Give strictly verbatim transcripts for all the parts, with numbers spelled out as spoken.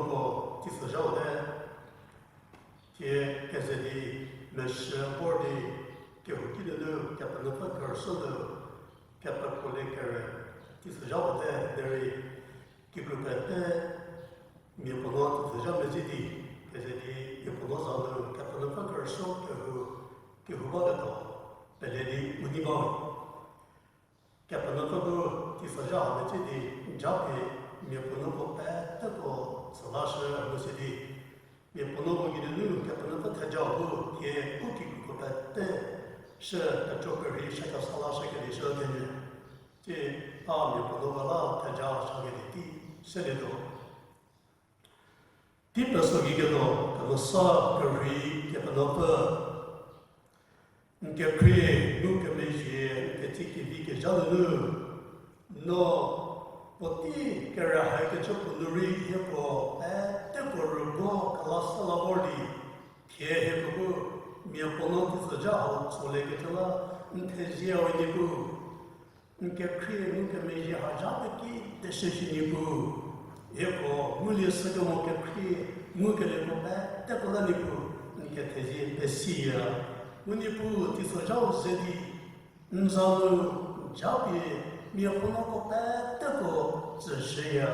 Ko teiso zha-u te, thie keze di meshü vor di kehouki nunu Kepenuopfü kerüsuo nu kepekrolie kere teiso zha-u te, derei kikru pete miapuonuo teiso zha mezhie di, keze di miapuonuo za nu Kepenuopfü kerüsuo kehou, kehou baketuo pele di u nei bawe. Kepenuopfü bu teiso zha hau mezhie di, japie miapuonuoko peteko tsü lashü mu si di, miapuonuoko geinunu Kepenuopfü theja bu thie u kikruko pete shü peco perhei shü kesa lashükelie shü thenyü. Tsie a miapuonuoko la theja shakelie tei selietuo. Tei peso gei ketuo, Kemesa Kerhei Kepenuopfü, n kekhrie, n kemezhie, n ketsie kevi kezha nunu, no puotei kere haikecü puo nu rei hieko peteko rüguo kelasa la vor di, thie hieko bu miapuonuo teiso zha hau tsoliekecü la n thezie we Niepuu. N kekhrie ngukemezhie ha zha peki teshü shi Niepuu. Hieko ngulie shükemo kekhrie ngukelieko peteko la Niepuu, n kethezie pesiya. Mu Niepuu teiso zhau ze di, n za nu japie miapuonuoko peteko tsüshüya.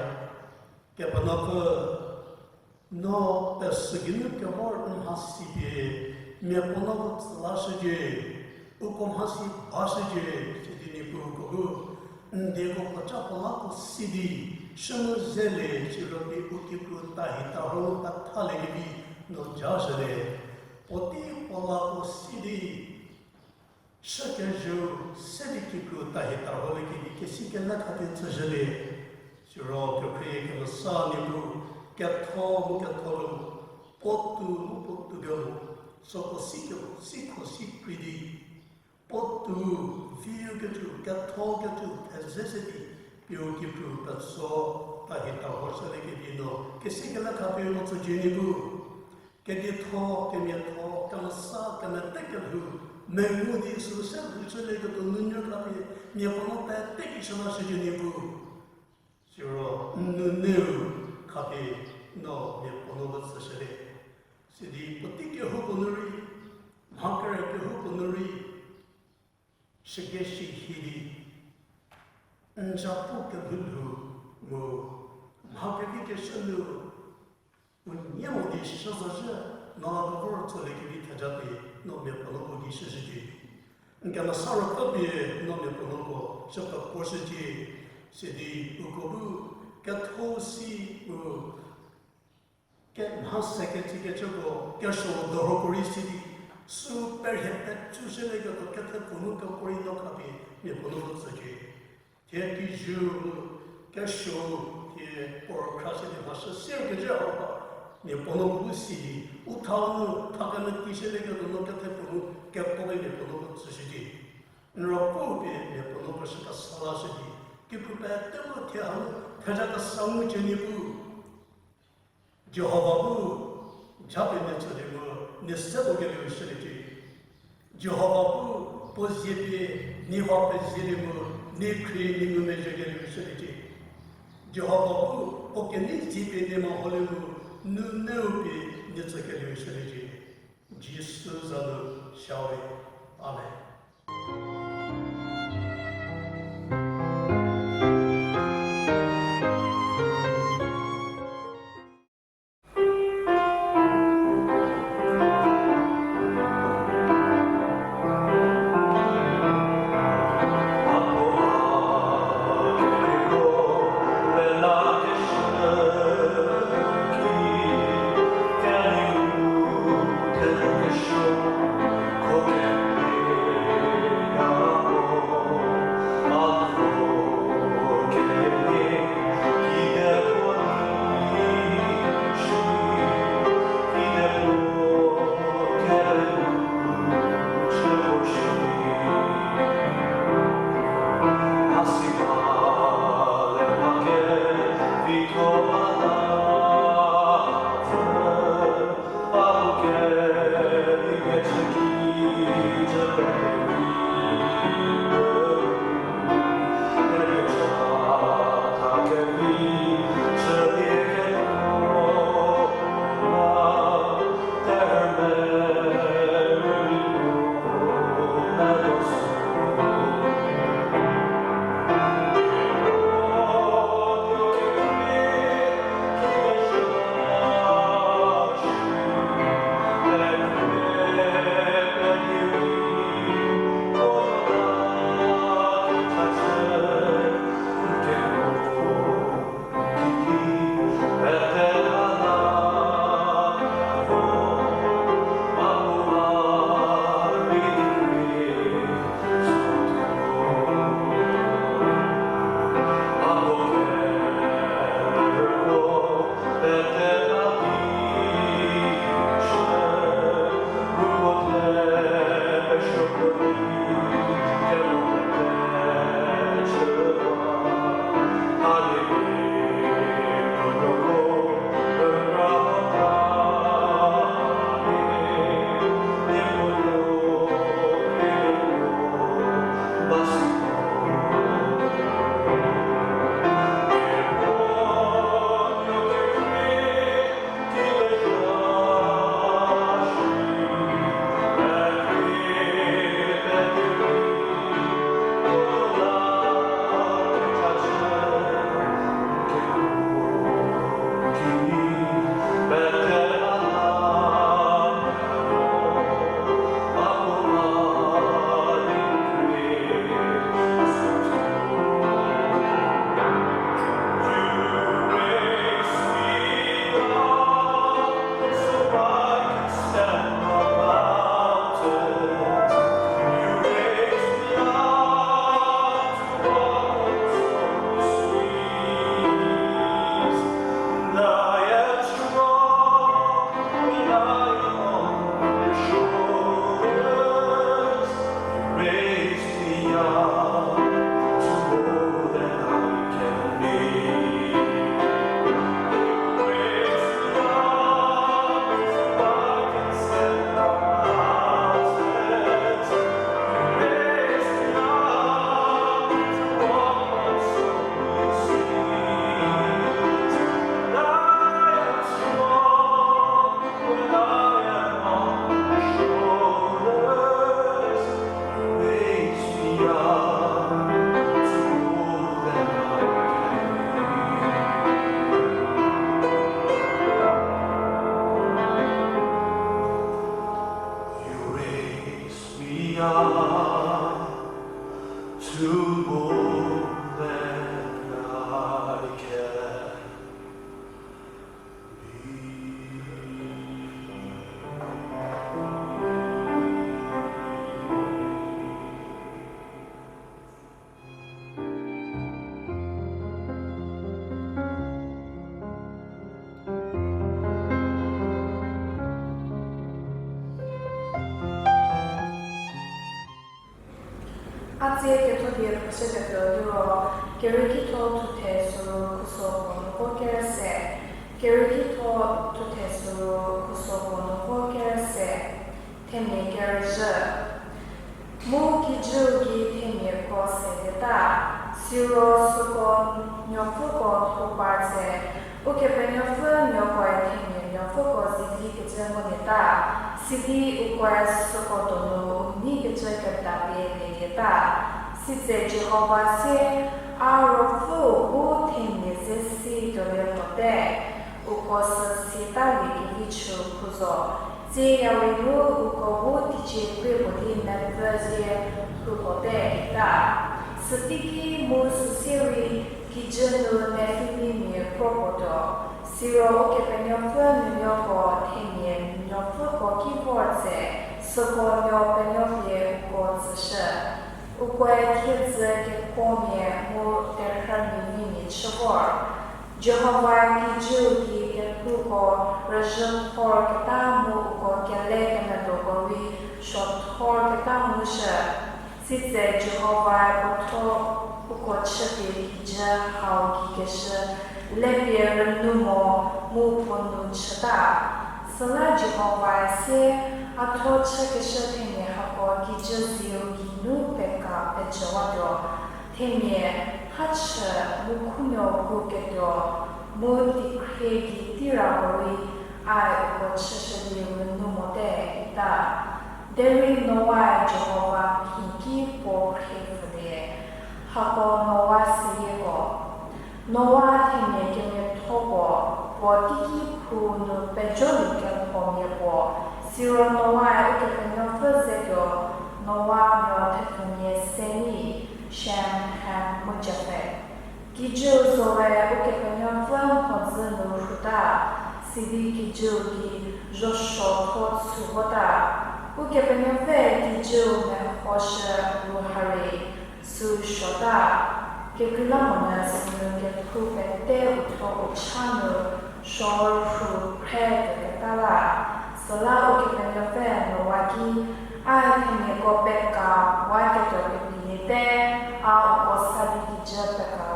Kepenuopfü, no pesü geinu kevor n mhasi pie miapuonuoko tsü lashücie, uko mhasi bashücie, sidi Niepuu uko bu n dieko puoca puo lako si di, shü mu zelie siro pie u kikru tahi tarho pethaliekevi no jashülie. Puotei puo lako si di, shükezhüu se di kikru tahi tarholiekevi kesi kele khapie tsüshülie. Siro kekhrie kemesa Niepuu, ketho mu ketho kemo, puotou mu puotou kemo, süko si kemo, sikho si krei di, puotou, viu kecü, ketho kecü, theze se di, pieu kikru petso tahi tarhoshüliekevi no kesi kele khapie no tsücie Niepuu. Kedietho, kemiatho, kemesa, kemete kelhou, mengu di süu se lhoushülieketuo nunyü khapie miapuonuo pete ki shü lashücie Niepuu. Siro n nuneu khapie no miapuonuoko tsüshülie. Sidi puotei kehoupuo nu rei, mha kere kehoupuo nu rei, shükeshi hi di, n zapu kelhoulhou mu mha kevi keshü nu u nie mo di shüzozhü, no la kevor tsoliekevi theja pie no miapuonuoko gei shüshücie. N kemesa ruopfü pie no miapuonuoko shü pepuoshücie, sidi uko bu ketho si mu kemha se ketsikecüko kesuo dohoko rei si di, süu perhie petsushülieketuo kethepfu nu kekuo rei no khapie miapuonuoko tsücie. Thie kijü mu kesuo, thie puo rükra se di mhashü sier kezhü hau ba, miapuonuoko bu si di, u thau nu tha kemeti shülieketuo no kethepfu nu kekuo rei miapuonuoko tsüshücie. N ruopfü pie miapuonuoko shü kesa lashü di, kikru pete bu thie hanu theja kesa ngucie Niepuu. Jihova bu japie nie tsülie mu nie se tuokelieu shüliecie. Jihova bu puo zie pie nie va pezielie mu nie khrie nie ngumezhiekelieu shüliecie. Jihova bu puo kenei zie pie nie meholie mu nuneu pie nie tsükelieu shüliecie. Jisu za nu shawe. Amen. Kethodie phrüshüketuo liro, Kerieki thuo thuthe süru khuso puo nu vo kerüse, Kerieki thuo thuthe süru khuso puo nu vo kerüse, themia kerüzhü. Mu kijüu gei themia kro selieta, siro süko nuopfüko lhou par tse, Ukepenuopfü nuokoe themia nuopfüko zivi kecü ngulieta, sidi ukoe süko donu u nei kecü kedapie lelieta. Sitse Jihova sie, A ruopfüu bu themia ze si tuolie mote, uko sü siatalie kevi chü khu zo. Tsieyawe nu uko bu teicie krie puo di mepfü zie lhoukote ita. Süteiki mu süsie rei kijü nu Nefilimia kro puo tuo, siro Ukepenuopfü nuonuoko themia nuopfüko ki vor tse, süko nuo penuopie uko tsüshü. Ukoe thiedzü kekuomia mu terhümia vimia chü vor. Jihovae kijüu gei kelhouko rüzhü thorketa mu uko kele kemedoko rei suo thorketa ngushü. Sitse Jihovae puo thuo uko chüpie kijü hau gei keshü lepie rünou mo mu puo nu chüta. Süla Jihovae sie, A thuo chükeshü themia hako kijü zieu geinu peka pejüwatuo, themia hachü mu khunuo pu ketuo, mu teikhrie gei teirako rei a uko chüshü di rünou mote ita. Derei Noae Jihova mhi ki puo khrie pfülie. Hako Noa seyieko. Noa themia kemiatho puo, puo teiki phou nu pejolie kelhomia puo, siro Noae Ukepenuopfü ze tuo. Noa nuo thepfumia se nyi, Shem, Ham mu Jafet. Kijüu zoe Ukepenuopfü mhodzü nu rhuta, sidi kijüu gei zhosuo thuo chü vota. Ukepenuopfüe kijüu mehoshü ru harie, süu suota. Kekreilamonyü sünu kelhou pete u thuo u cha nu suo rhu phre tuoketa la. Süla Ukepenuopfü Noa ki, A themiako peka waketuo kepiliete, a uko sa di kijü peka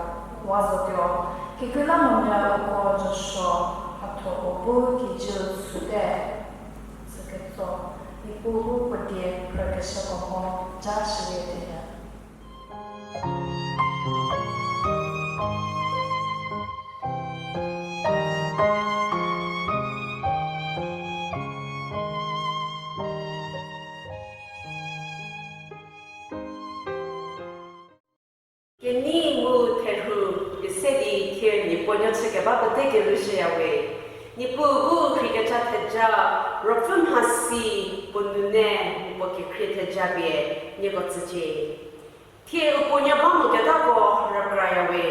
wa zotuo. Kekreilamonyü uko zhosuo mhathoko bu kijüu tsüte. Süketso, Niepuu bu puo die phrükeshüko mho ja shülie thie. Kenei mu therhu kese di thie Niepuu nuo chükeba pete kerüzhüyawe. Niepuu bu rheikecha theja, ruopfü mhasi, puo nune, puo kekhrie theja pie nieko tsücie. Thie u puonuo ba moketako rükrayawe.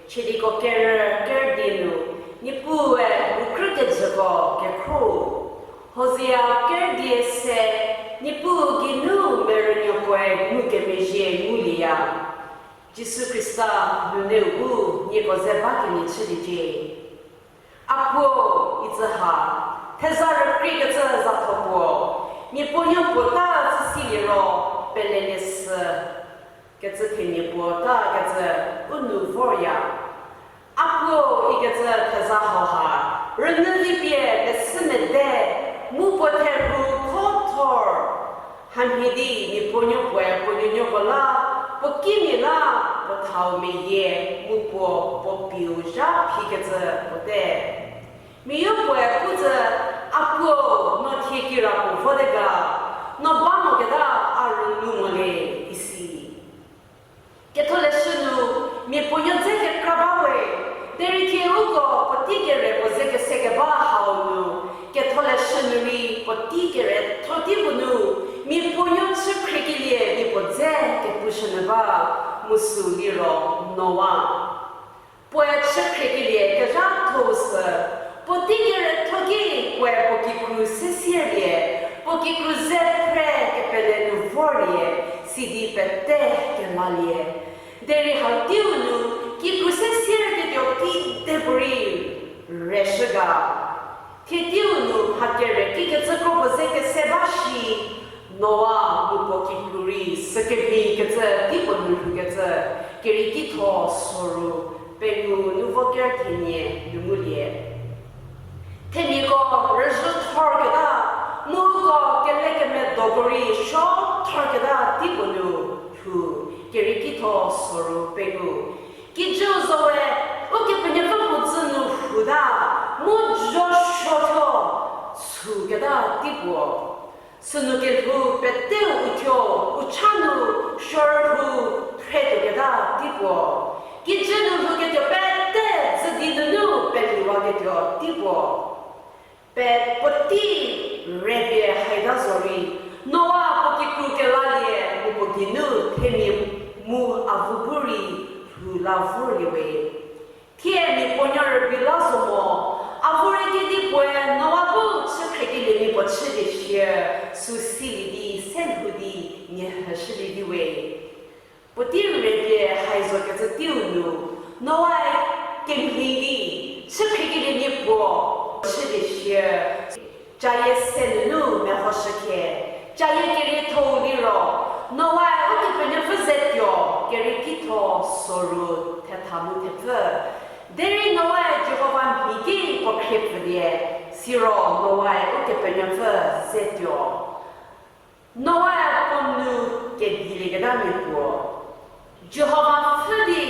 Chieliko kerü kerdie nu, Niepuue u krü kejüko kekhro. Hosea kerdie se, Niepuu geinu merünuokoe ngukemezhie ngulieya. Jisu Khrista nuneu bu nieko ze ba kenie chüliecie. A puo, itsü ha, theza rükriekecü zatho puo, mia puonuo puo ta tsüsiliro, pelelie sü kecü themia puo ta kecü u nu vorya. A puo ikecü theza hau ha, rünyü vi pie pesü mede, mu puo therhu kho thor. Hamhie di mia puonuo puoe puo nuonuoko la, puo kimia la, puo thau meyie, mu puo, puo piu zha phikecü puote. Miapuoe pu zü, A puo, no thie kira puo vote ga, no ba moketa a rünyü mo le, isi. Ketholeshü nu, mia puonuo dze kekra ba we, derei thie uko puotei kere puo ze kese keba hau nu, Ketholeshü nu rei puotei kere tho tei puo nu, mia puonuo chü khriekelie di puo dze kepushü nyü ba, mu süu liro Noa. Puoe chü khriekelie kezhatho-u sü, puotei kere tho ki puoe puo kikru se sierlie, puo kikru ze phre kepele nu vorlie, sidi pete kelalie. Derei hau teiu nu, kikru se sierketuo kide puorei reshü ga. Thie teiu nu mha kere kikecü kro puo ze kese ba shi, Noa mu puo kikru rei sükemhie kecü teipuo nu lhoukecü, Kerieki tho soru pengou nu vo ker thenie nu ngulie. Themiako rüzhü thorketa, mu uko kelekemedoko rei suo thorketa teipuo nu lhou, Kerieki tho soru pengou. Kijüu zowe, Ukepenuopfü mhodzü nu lhouta, mu joshotho süketa teipuo. Sünu kelhou peteu uthuo, u cha nu suorhou phretuoketa teipuo. Kijü nu lhouketuo pete dzüdi nunu pelhouwaketuo teipuo. Pe puotei repie haita zorei, Noa puo kikru kelalie mu puo geinu themia mu avu bu rei lhou la vorlie we. Thie mia puonuo rübei la zo mo, avu rei kedipuoe Noa bu chüphrekelie mia puo chülie shie, sü silie di se lhou di nie hüshülie vi we. Puotei repie hai zokecü teiu nu, Noae kemhie di chüphrekelie mia puo chülie shie, cayie se nunu mehoshükhe, cayie kerietho-u liro, Noae Ukepenuopfü ze tuo, Kerieki tho soru thetha mu thepfü. Derei Noae Jihova mhi ki puo khrie pfülie, siro Noae Ukepenuopfü ze tuo. Noae puo nou kedilieketa mia puo, Jihova pfhü di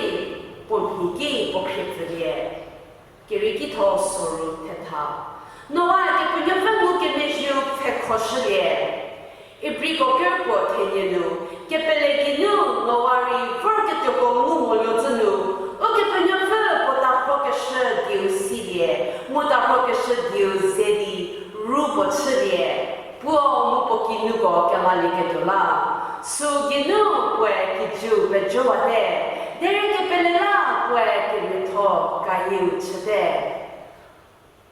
puo mhi ki puo khrie pfülie. Kerieki tho soru thetha. Noae Kepenuopfü ngukemezhieu pfhekhoshülie. Ibriko ker puo thenie nu, kepele geinu Noa rei vorketuoko ngu moluo zhü nu, Ukepenuopfü puo tarhokeshü dieu silie, mu tarhokeshü dieu ze di ru puo chülie, puo mu puo kinuko kelalieketuo la. Sü geinu puoe kijüu pejowate, derei kepele la puoe kemiatho kayieu chüte.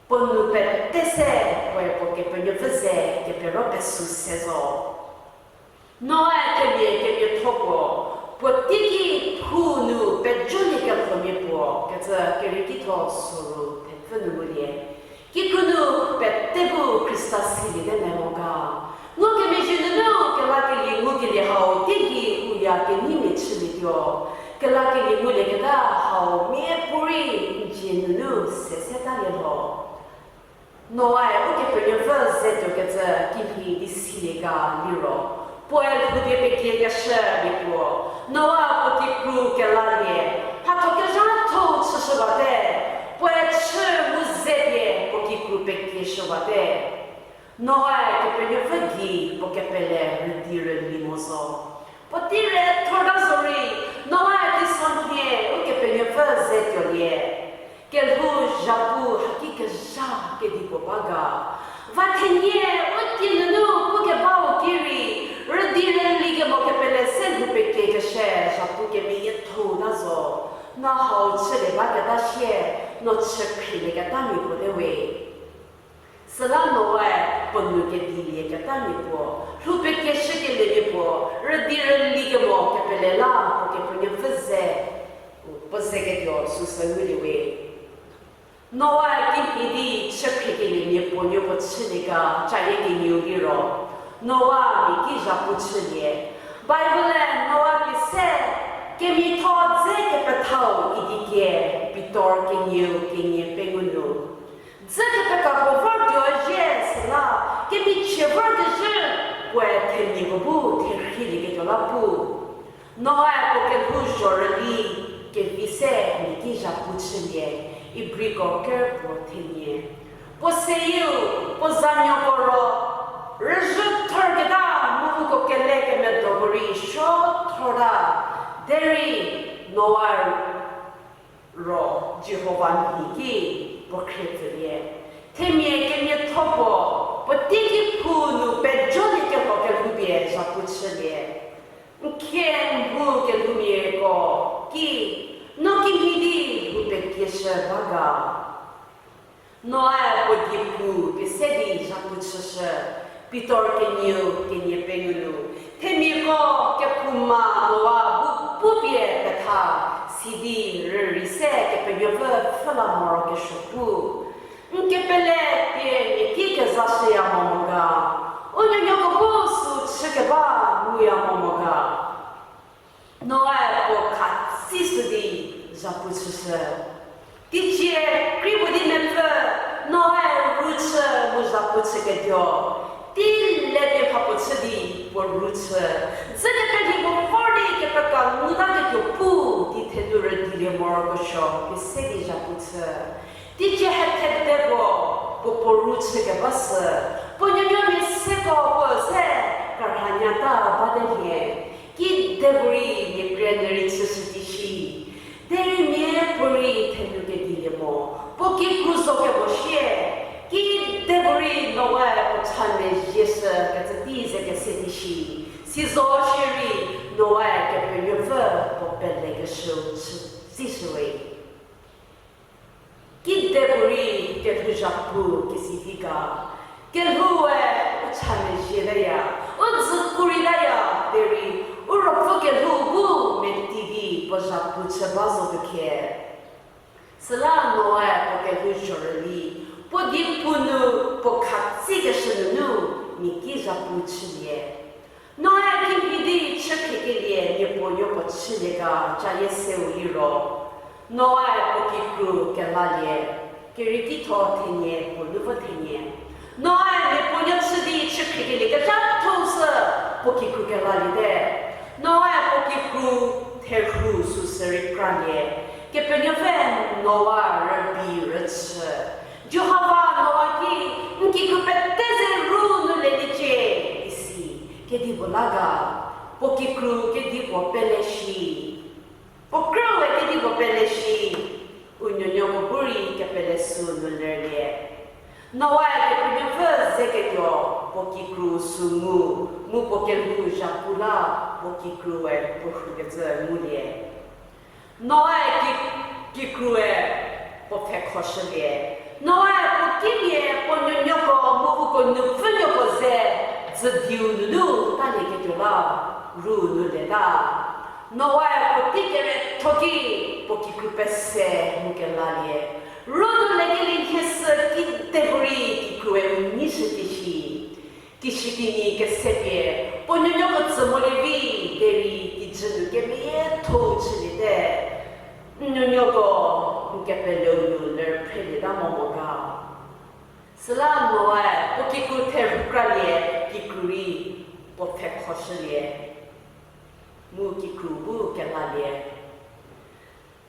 Puo nou pete se puoe puo Kepenuopfü ze kepero pesü se zo. Noae themia kemiatho puo, puo teiki phu nu pejolie kelhomia puo kecü Kerieki tho soru thepfü nu ngulie. Kikru nu pete bu Khrista siliete me mo ga? Ngukemezhie nunu kelakelie ngukelie hau teigei uya keneimia chülietuo. Kelakelie ngulieketa hau miapuorei n dzie nunu se setalie lho. Noae Ukepenuopfü ze tuokecü kimhie di silie ga liro, puoe lhoupie pekiekeshü mia puo, Noa puo kikru kelalie, mhatho kezhatho-u chüshüwate, puoe chü mu ze pie puo kikru pekieshüwate. Noae Kepenuopfü gei puo kepele rüdi rüli mo zo. Puotei re thorta zorei, Noae teisonhie Ukepenuopfü ze tuolie. Kelhou zhapu haki kezha kedipuo ba ga? Va thenie u tie nunu pukebau ki rei, rüdi rüli kemo kepele se lhou pekiekeshü zhapu kemeyie thou ta zo. No hau chülie baketa sie, no chü phrielieketamia puo te we. Süla Noae puo nou kedilieketamia puo, lhou pekieshükeliemia puo, rüdi rüli kemo kepele la puo Kepenuopfü ze, puo zeketuo süsü ngulie we. Noae kimhie di chü phriekeliemia puo nuo puo chülie ga? Cayie kenieu liro, Noa mia ki zhapu chülie. Bible-e Noa pie se, kemiatho dze kepethau idi kie, Pitor kenieu kenie pengou nu. Dzü kepeka puo vortuo zhie süla, kemichie vorkezhü puoe themiako bu therheilieketuo la pu. Noae puo kelhou zho rüli kevi se mia ki zhapu chülie, Ibriko ker puo thenie. Puo seiu, puo zanuoko ro, rüzhü thorketa mu uko kele kemedoko rei suo thorta, derei Noa ro Jihova mhi ki puo khrie pfülie. Themia kemiatho puo, puo teiki phu nu pejolie kelho kelhou pie zhapu chülie. N khie n bu kelhoumiako ki, no kimhie di lhou pekieshü ba ga? Noae puo die pu pie se di zhapu chüshü, Pitor kenieu kenie pengou nu. Themiako kephouma Noa bu pupie petha, sidi rürei se Kepenuopfü pfhü la morokesuo pu. N kepele pie mia ki kezashüya mo mo ga? U nuonuoko bu sü chü chü. Teicie, kri puo di mepfü, Noae ru chü mu zhapu chüketuo. Tei le pie mhapuo chü di puo ru chü. Dzü kepelie puo vor di kepeka ngutaketuo pu di thenu rüdilie morokesuo pie se di zhapu chü. Teicie hethede puo, puo puo ru chükeba sü, puo nuonuomia seko puo se kerhanyata bate nhie. Kidepuorei mia krie nu rei chüshü di shi. Derei miapuorei thenu kedilie mo, puo kikru zo kemo shie. Kidepuorei Noae puo cha mezhie shü kecü tei ze kese di shi. Sizo shierei Noae Kepenuopfü puo pelekeshüu chü, tsishüwe. Kidepuorei kelhou zhapu kesi vi ga, kelhoue u cha mezhie taya, u dzü kurei taya derei, u ruopfü kelhou bu meti di puo zhapu chü ba zo khe. Süla Noae puo kelhou zhorüli, puo di pu nu puo khatsikeshü nunu, mia ki zhapu chülie. Noae kimhie di chükhriekelie mia puonuo puo chülie ga cayie seu liro, Noae puo kikru kelalie, kerei kitho thenie puo nu vo thenie. Noae mia puonuo chü di chükhriekelie kezhatho sü puo kikru kelaliete. Noae puo kikru therhu süsü rei kralie, Kepenuopfü Noa rübei rüchü. Jihova Noa ki, n kikru pete ze ru nu leliecie, isi, kedipuo la ga, puo kikru kedipuo pele shi. Puo krüwe kedipuo pele shi, u nuonuoko bu rei kepele süu nu lerlie. Noae Kepenuopfü zeketuo puo kikru süu ngu, mu puo kelhou zhapu la puo kikrue puo rhukecü ngulie. Noae ki, kikrue puo pfhekhoshülie. Noae puo kimia puo nuonuoko mu uko nupfünuoko ze dzüdiu nunu talieketuo la ru nu leta. Noae puotei keretho ki puo kikru pese mu kelalie. Ru nu lekelie nhie sü kidepuorei kikrue u nei shütie shi. Kishükinyi kesepie, puo nuonuoko tsü molie vi, derei kijü nu kemeyietho chüliete. N nuonuoko n kepeleu nu lerphrelie ta mo mo ga. Süla Noae puo kikru therhu kralie, kikru rei puo pfhekhoshülie. Mu kikru bu kelalie.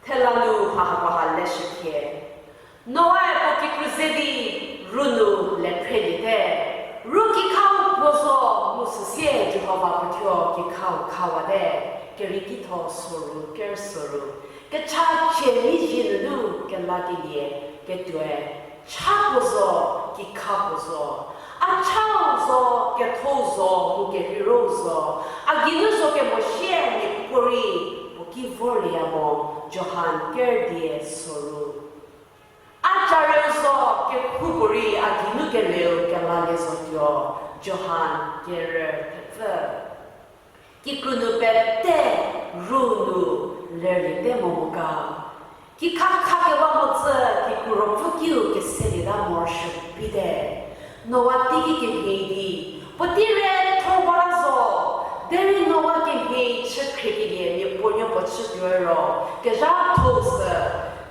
Thela nu ha hako ha leshükhie. Noae puo kikru ze di ru nu lephreliete. Ru kikhau puo zo mu süsie Jihova puo thuo kikhau khawate. Kerei kitho soru, ker soru. Kechachie mizhie nunu kelakelie, ketuoe, cha puo zo, kikha puo zo. A chau zo, kethou zo, mu kerheirou zo. A geinu zo kemo shie miapuorei puo ki vorlieya mo, Johan ker die soru. A charieu zo, kehoupuorei a geinu keleu kelalie zotuo, Johan kerü thepfü. Kikru nu pete ru nu lerliete mo mo ga. Kikha khakewa mhodzü kikru ruopfü kiu keselieta morosuo bite. Noa teiki kemhie di, puotei re tho ba la zo, derei Noa kemhie chükhriekelie miapuonuo puo chütuo ro, kezhatho sü,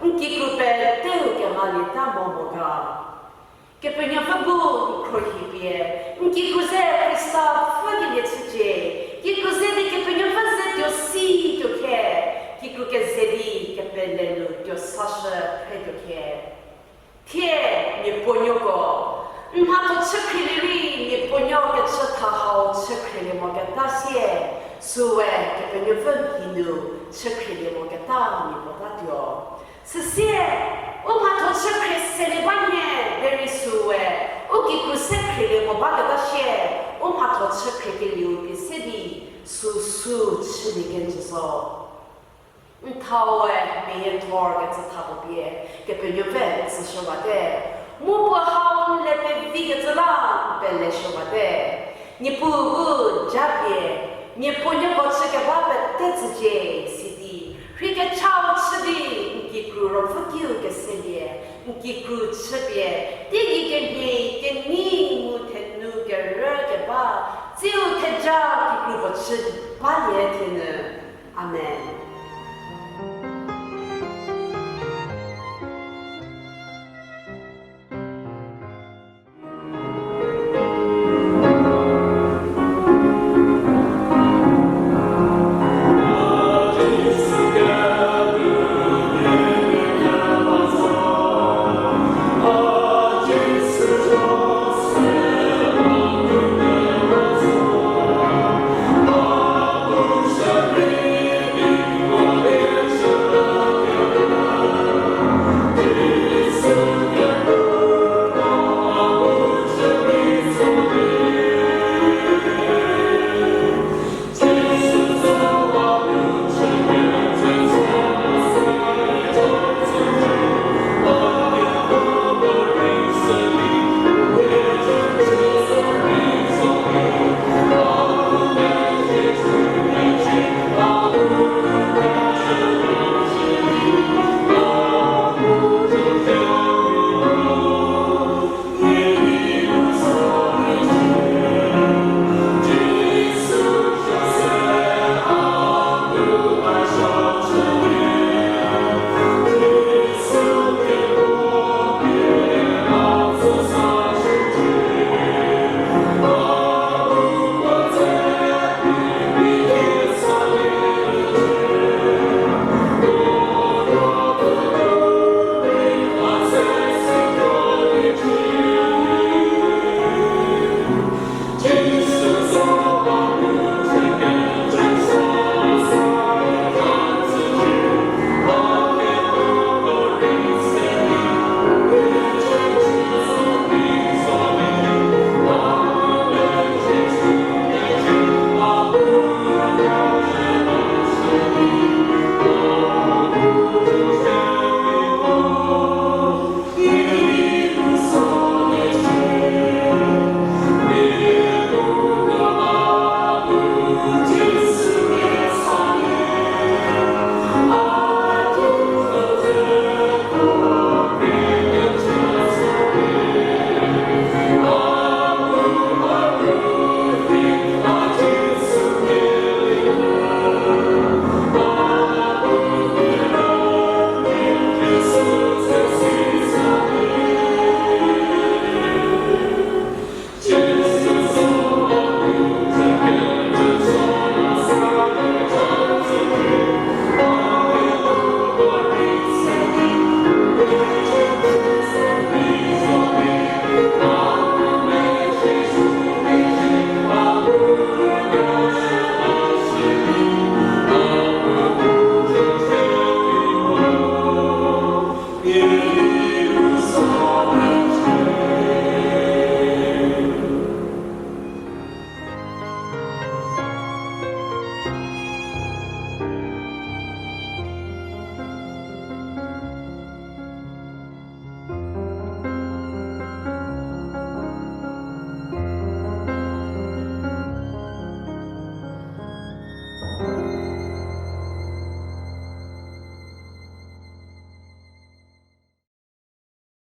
n kikru peteu kemalieta mo mo ga. Kepenuopfü bu n khruohipie, n kikru ze Khrista pfhükelie chücie, kikru ze di Kepenuopfü ze tuo si tuo khe, kikru keze di kepele nu tuo sashü phre tuo khe. Thie, miapuonuoko, n mhatho chükhrielie rei miapuonuo kechütha hau chükhrielie moketa sie, süue Kepenuopfü mhi nu chükhrielie moketa mia puo ta tuo. Süsie, u mhatho chükhrie selie ba nhie derei süue, u kikru se khrielie mo baketa sie, u mhatho chükhriekelieu pie se di, süu süu chülie kenjü zo. N thaue meyiethor kecü tha puo pie, Kepenuopfü tsüshüwate. Mu puo hau n le pevikecü la n peleshüwate. Niepuu bu japie, miapuonuoko chükeba pete tsücie, sidi, rhei kechau chü di, n kikru ruopfü kiu keselie, n kikru chüpie, teigei kemhie, kenei mu thenu kerü keba, tsiu theja kikru puo chü